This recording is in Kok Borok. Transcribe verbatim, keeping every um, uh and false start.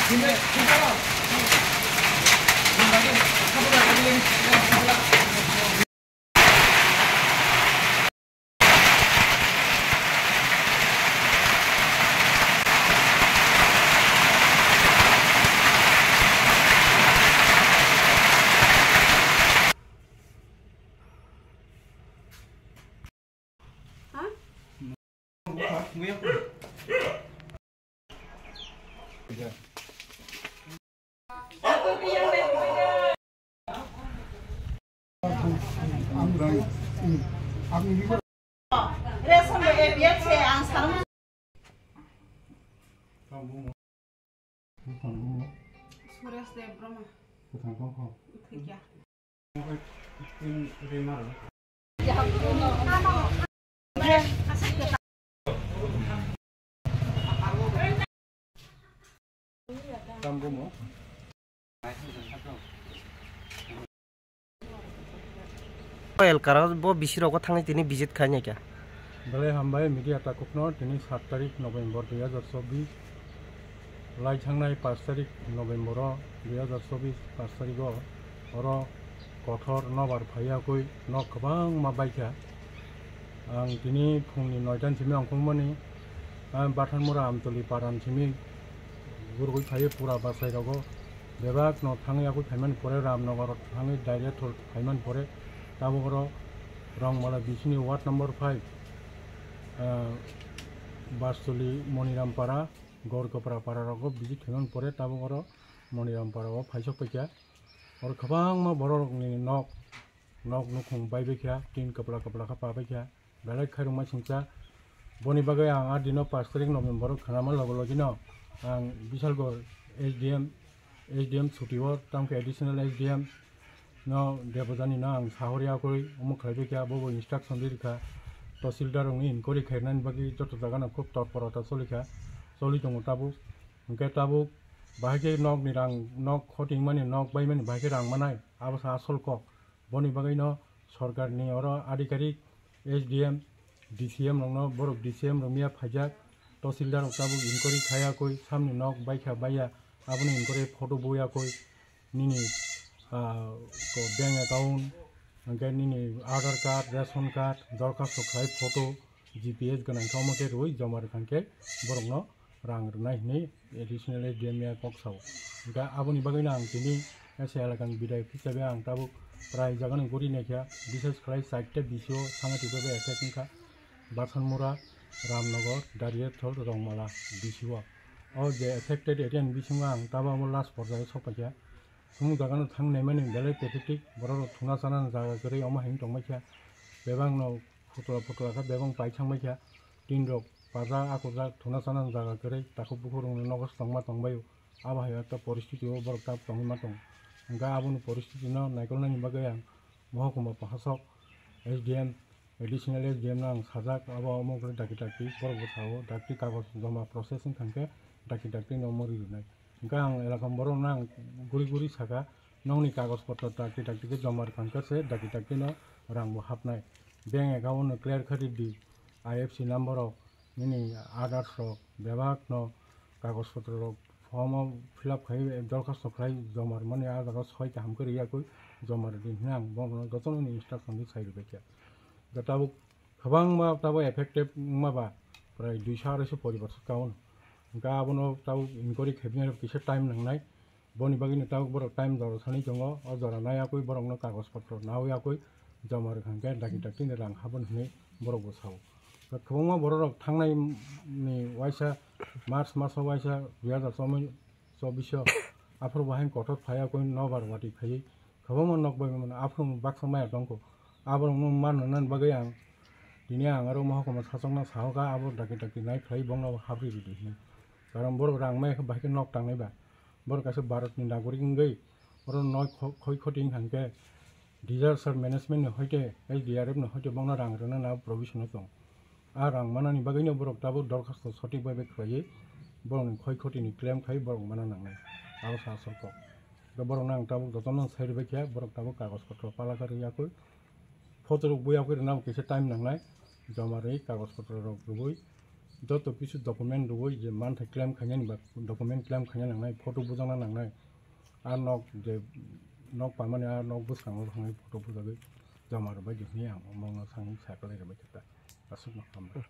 Ration bo A P L se ang sarung. Suresh Debbarma. Thikya. Elkara bo bisi rogo thangwi tini visit khainai kha. Belai hambai media takhukno, tini sat tarik November dui hajar chobbish, lai thangnai pash tarik November o dui hajar chobbish pash tarik o oro kothor nobar phaiya kwi nok kwbangma baikha. Ang tini phungni noita ni simi ongkhormani, ah, Bathanmura Amtoli para ni simi gurugwi phaiwi pura bachai rogo bebak no thangwi, yakwi phaimani pore Ramnagar thangwi direct hor phaimani pore tabuk oro Rongmala bisini ward number five, ah, Bastoli Monirampara, Gorkopra para rogo visit khaimani pore tabuk oro Monirampara o phaisok paikha. Oro kwbangma borok rokni nok, nok nukhung baibaikha, tin kwpla kwpla khe pabaikha, belai khairokma singcha. Boni bagwi ang a dino pash tarik November o khwnama logo logino ang Bisalgor S D M, S D M chuti o, tamkhe additional S D M no Debojani no ang sahorya koi omo khlaibaikha, bobo instruction ririkha, Tahsildar rokni inquiry khainani bagwi joto jagano khub torporota cholikha, choli tongo tabuk. Hwnkhe tabuk bahai khe nokni rang, nok khotingmani, nok baimani bahai khe rang manai, abo sa asol kok. Boni bagwino sorkarni oro adhikarik S D M, D C M rokno, borok D C M rok miya phaijak, Tahsildar rok tabuk inquiry khaiya koi, samni nok baikha baiya, aboni inquiry photo buya koi, nini, ah, ko bank account, hwnkhe nini Aadhaar card, ration card, dorkhasto khlai photo, G P S gwnang khe omo khe rwui joma rwkha khe borokno rang rwnai hwnwi additional S D M ya kok sao. Hwnkhe aboni bagwino ang tini S A elakani bidayok hisabe ang tabuk prai jagano guri naikha, bises khlai chaita B C O thangwi twibai effect wngkha, Bathanmura, Ramnagar, Dariyathol, Rongmala B C O. O je affected area ni bisingo ang tabuk omo last porjaio sok paikha. Sumung jagano thang naimani belai pathetic, borok rok thuna chana jaga kwrwi omo hai wng tongbaikha. Bebak no phutla phutla khe bebak pai thangbaikha. Tin rok pajak akurjak thuna chana jaga kwrwi takhuk bukhuk rokni nogo swtangma tongbaio. Abo hai ekta poristiti o borok tabuk tongwi ma tongo. Hwnkhe aboni poristiti no naikolnani bagwi ang mohokuma pahasok S D M, additional S D M no ang sajak, abo omo khe dakti dakti borok bwsao dakti kagoj joma process wngkha khe dakti dakti no omo ri rwnai. Hwnkhe ang elakam borok no ang guri guri saka, nokni kagoj potro dakti dakti khe joma rwkha khe se dakti dakti no rang bo hapnai. Bank account no clear khe ridi, I F C number rok, nini Aadhaar rok, bebak no kagoj potro rok form o fill up khai, dorkhasto khlai joma rwmani, ah jaga soi kaham khe riyakui joma rwdi hwnwi ang bono jotono instruction di sai rwbaikha. Da tabuk kwbangma tabuk affected wngma ba prai duiso araisa poribar se kaun. Hwnkhe abono tabuk inquiry khaibinai kisa time nangnai. Boni bagwino tabuk borok time jora sanwi tongo, o jora naiya kwi borokno kagoj potro nawi yakwi joma rwkha hwnkhe dakti dakti ni rang habon hwnwi borok bo sao. Kwbangma borok rok thangnai ni waisa March maso waisa dui hajar chobbish o aphuru bo haino kotor phaiya kwi nobar wati phaiwi kwbangma nok bai mano aphuru baksa maya tongkho. Aborokno manna bagwi ang tini ang aro mohokuma sachokno sahoka abo dakti dakti nai khlai bongno habri rwdi hwnwi. Karon borok rang maya khe bahai khe nok tangnai ba. Borok kaisa Bharat ni nagorik wngwi oro noi kho-, khoi khoti wngkha hwnkhe disaster management ni hoite S D R F ni hoite bongno rang rwna na provision o tong. A rang manani bagwino borok tabuk dorkhasto sothik bai bai khlaiwi borokni khoi khotini claim khai borok mana nangnai. Abo sa asol kok. Borokno ang tabuk jotono sai rwbaikha, borok tabuk kagoj potro pala khe rwya kwi. Photo rok buya kwi rwna bo kisa time nangnai. Joma rwi kagoj potro rok rwui Joto kisu document rwui je manthai claim khainani ba document claim khaina nangnai, photo bujana nangnai, a nok je nok pamani a nok bwskango thangwi photo bujagwi joma rwbai di hwnwi ang omono thangwi saklai rwbai khe ta. Aswkno hambai.